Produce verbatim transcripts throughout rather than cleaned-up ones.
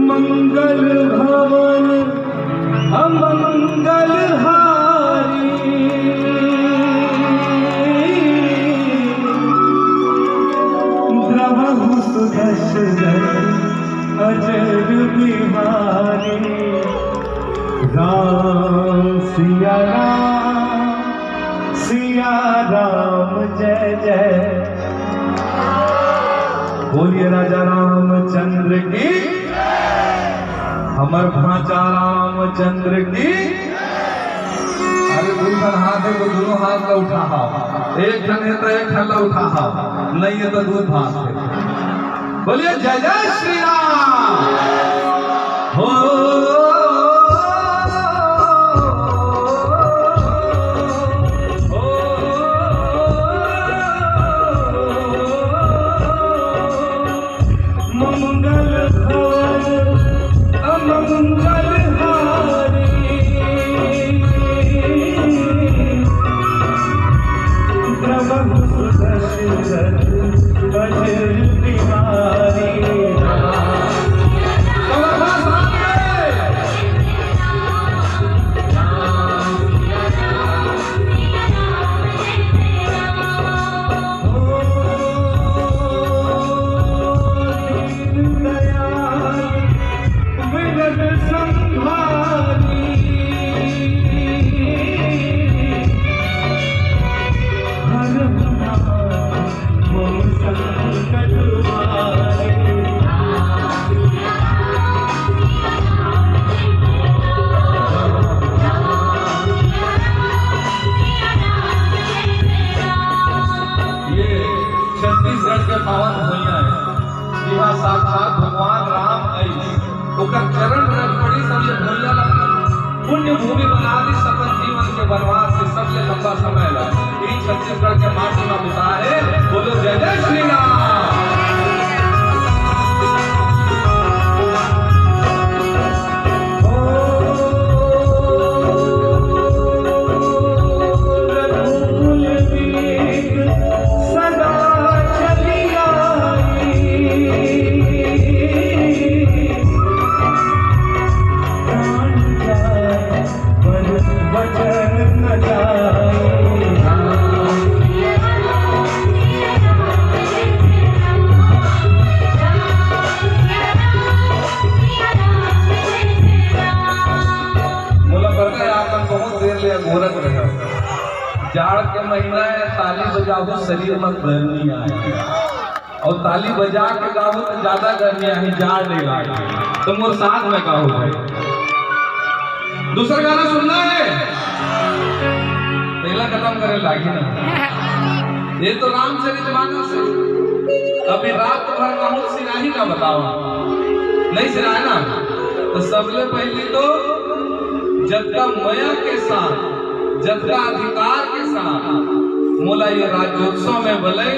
मंगल भवन अमंगल हारी, द्रवहु सुदर्शन अजर बिहारी। राम सिया राम, सिया राम जय जय। बोलिए राजा रामचंद्र की, हमर भांचा रामचंद्र की। अरे दू ठन हाथ हे तो दोनों हाथ ला उठाहा, एक ठन हे तो एक ठन ला उठाहा, नहीं हे तो दू हाथ हे। बोलिए जय जय श्री राम। हो, हो, मंगल भवन अमंगल हारी, द्रवहु सुदर्शन अजर बिहारी। ये छत्तीसगढ़ के पावन भुइयां हे, जिहां साक्षात भगवान राम आइस, ओकर चरण रज पड़िस, सब ये भुइयां ला पुण्य भूमि बना दिस, अपन जीवन के वनवास के सबले लंबा समय ला ई छत्तीसगढ़ के माटी मा बिताए। बोलो जय जय श्री राम। मोला पता हे, आप मन बहुत देर ले अगोरत रहे। जाड़ के महीना हे, ताली बजाबो, शरीर में गर्मी आए। अउ ताली बजा के गाहू त ज्यादा गर्मी आही, जाड़ नइ लागे। त मोर साथ में गाहू भाई। दूसरा गाना सुनना हे? पहला खत्म करे लागी ना। ये तो रामचरित मानस हे। अभी रात भर गाहू सिराही का बतावा। नइ सिराय ना? त सबले पहली तो जतका मया के साथ, जतका अधिकार के साथ मोला ये राज्योत्सव में बलई,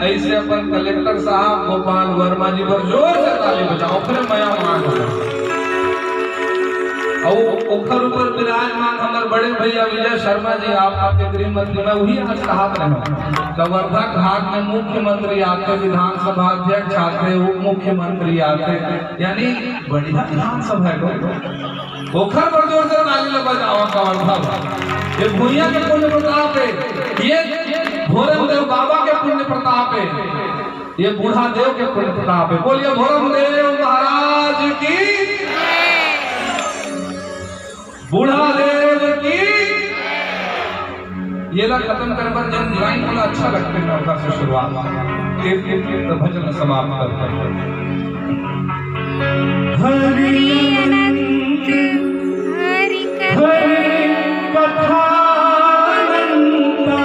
अइसे अपन कलेक्टर साहब गोपाल वर्मा जी बर जोर से ताली बजाओ, फिर मया मान हो। अउ ओखर ऊपर विराजमान हमर बड़े भैया विजय शर्मा जी, आप, आपके गृह मंत्री, मैं वही आज कहत रहे हूँ, कवर्धा घाट में मुख्यमंत्री आथे, विधानसभा अध्यक्ष आथे, उप मुख्यमंत्री आथे, यानी बढ़िया विधानसभा है। ओखर बर जोर से ताली ल बजावा कवर्धा। ये भुइयां के पुण्य प्रताप है, ये भोरम देव बाबा के पुण्य प्रताप है, ये बूढ़ा देव के पुण्य प्रताप है। बोलिए भोरम देव महाराज की, बूढ़ा देव की। ये ला खत्म कर बर जन लाइन बोला अच्छा लगते हैं, नौका से शुरुआत। एक, एक, एक भजन समाप्त करते हैं। हरि अनंत, हरि कथा, हरि कथा अनंता।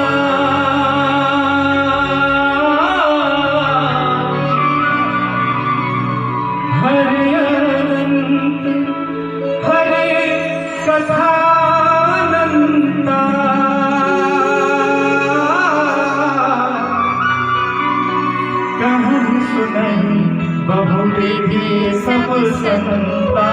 हरि अनंत, हरि कथा अनंता। कहहि सुनहि बहुविधि सब संता।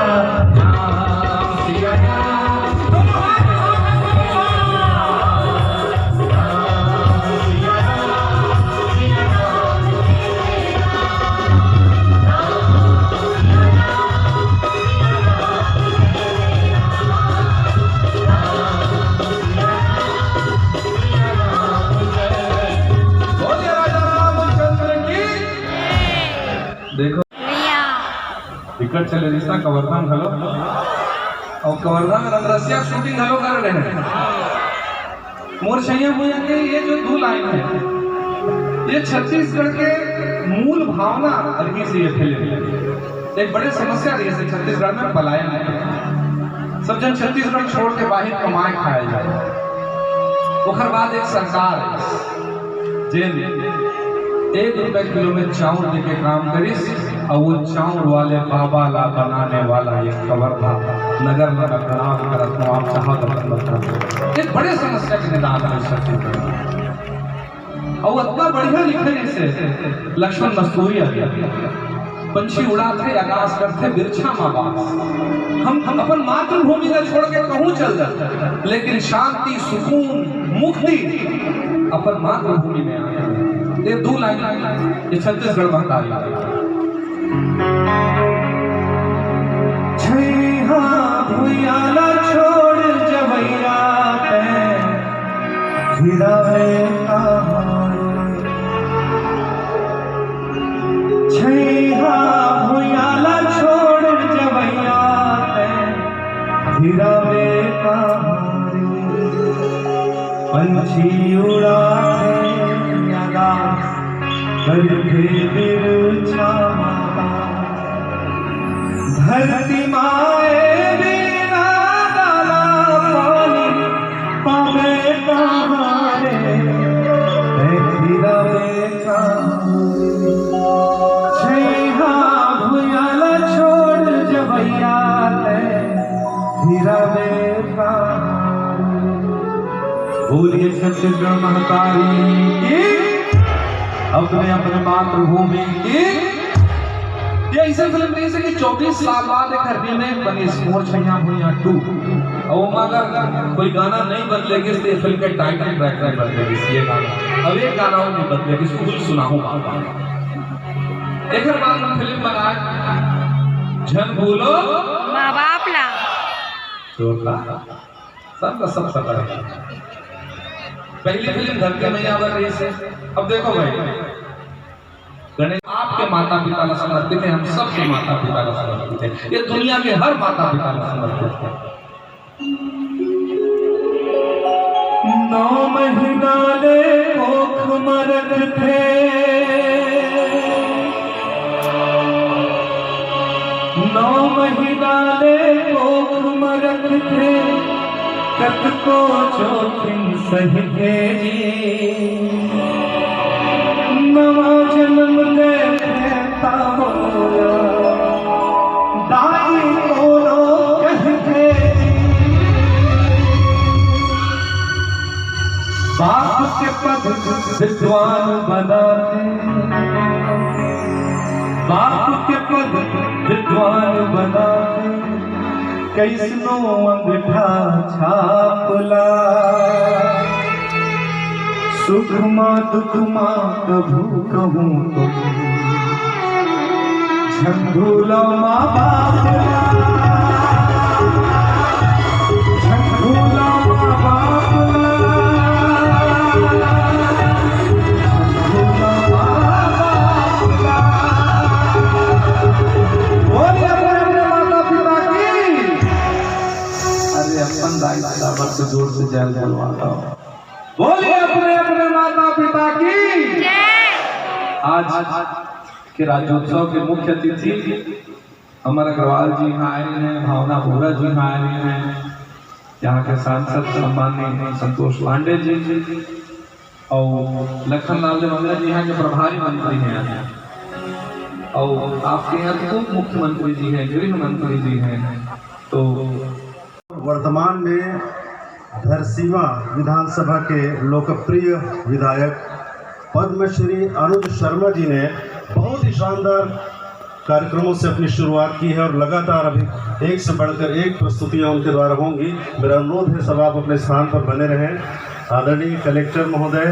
बोलिए राजा रामचंद्र की। देखो, टिकट चले रिश्ता कवर्धा में घलो, अउ कवर्धा में रंगरसिया शूटिंग घलो कर रहे हैं। मोर छैया भुइयां के ये जो दू लाइन है, ये छत्तीसगढ़ के मूल भावना रहिस हे ये फिल्म। एक बड़े समस्या रहिस हे छत्तीसगढ़ में पलायन के। सब जन छत्तीसगढ़ छोड़ के बाहिर कमाए खाए जाए। ओकर बाद एक सरकार है, जेन एक रुपए किलो में चाउर देके काम करिस, अउ वो चाउर वाले बाबा ला बनाने वाला ये कवर्धा नगर में मैं प्रणाम करत हूँ। आप चाहो तो अपन बता दो। एक बड़े समस्या के निदान कर सकते हैं। अउ अतना बढ़िया लिखे इसे लक्ष्मण मस्तूरिया जी। पंछी उड़ाथे, आकाश करथे, बिरछा मा बास। हम, हम अपन मातृभूमि ला छोड़ के कहूँ चल जाते, लेकिन शांति, सुकून, मुक्ति अपन मातृभूमि में आथे। ये दू लाइन ये छत्तीसगढ़ महतारी। छैहा भुइयां ला छोड़ जवैया तैं, फिरावे कहाँ रे? छैहा भुइयां ला छोड़ जवैया तैं, फिरावे कहाँ रे? पंछी उड़ाथे आकाश, करथे बिरछा मा बास। धरती माए बिना दाना पानी पावे कहाँ रे? तैं फिरावे कहाँ रे? छैहा भुइयां ला छोड़ जवैया तैं, फिरावे कहाँ रे? बोलिए छत्तीसगढ़ महतारी की, अपने अपने मातृभूमि की। ये ऐसे फिल्म रहिस हे कि चौबीस साल बाद एक रीमेक बनिस मोर छैया भुइयां टू। अउ ओमा अगर कोई गाना नहीं बदले गिस तो ये फिल्म के टाइटल ट्रैक नहीं बदले गिस, ये गाना। अब एक गाना वो नहीं बदले गिस, इसको कुछ सुनाऊं बार बार। एक बार हम फिल्म बनाए झन भूलो माँ बाप ला। जोरदार। सब का सब सफल है। पहली फिल्म धरती मैया बर रहिस हे। अब देखो भाई, गणेश आपके माता पिता ला समर्पित है, हम सबके माता पिता ला समर्पित है, ये दुनिया के हर माता पिता ला समर्पित है। नौ महीना ले कोख म रखथे, नौ महीना ले कोख म रखथे, कतको जोखिम सहिथे जी। नवा जन्म देथे ता मोला दाई कोनो कहिथे जी। बाप के पद विद्वान बनाथे, बाप के पद विद्वान बनाथे, कइसनो अंगठा छाप ला, सुख मा दुख मा कभू कहूँ तो झंझोला मा बाप ला, झंझोला मा बाप ला, झंझोला मा बाप ला। बोलिए अपने अपने माता पिता की। अरे अपन दाई दादा बर तो जोर से जय बोलवा दो। बोलिए अपने अपने माता पिता की। आज के राज्योत्सव के मुख्य अतिथि अमर अग्रवाल जी यहाँ आए हैं, भावना बोहरा जी यहाँ आए हैं, यहाँ के सांसद सम्माननीय संतोष पांडे जी और लखन लाल देवंगरा जी यहाँ के प्रभारी मंत्री हैं, और आपके यहाँ तो उप मुख्यमंत्री जी हैं, गृह मंत्री जी हैं, तो वर्तमान में धरसीवा विधानसभा के लोकप्रिय विधायक पद्मश्री अनुज शर्मा जी ने बहुत ही शानदार कार्यक्रमों से अपनी शुरुआत की है और लगातार अभी एक से बढ़कर एक प्रस्तुतियां उनके द्वारा होंगी। मेरा अनुरोध है, सब आप अपने स्थान पर बने रहें। आदरणीय कलेक्टर महोदय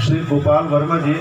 श्री गोपाल वर्मा जी,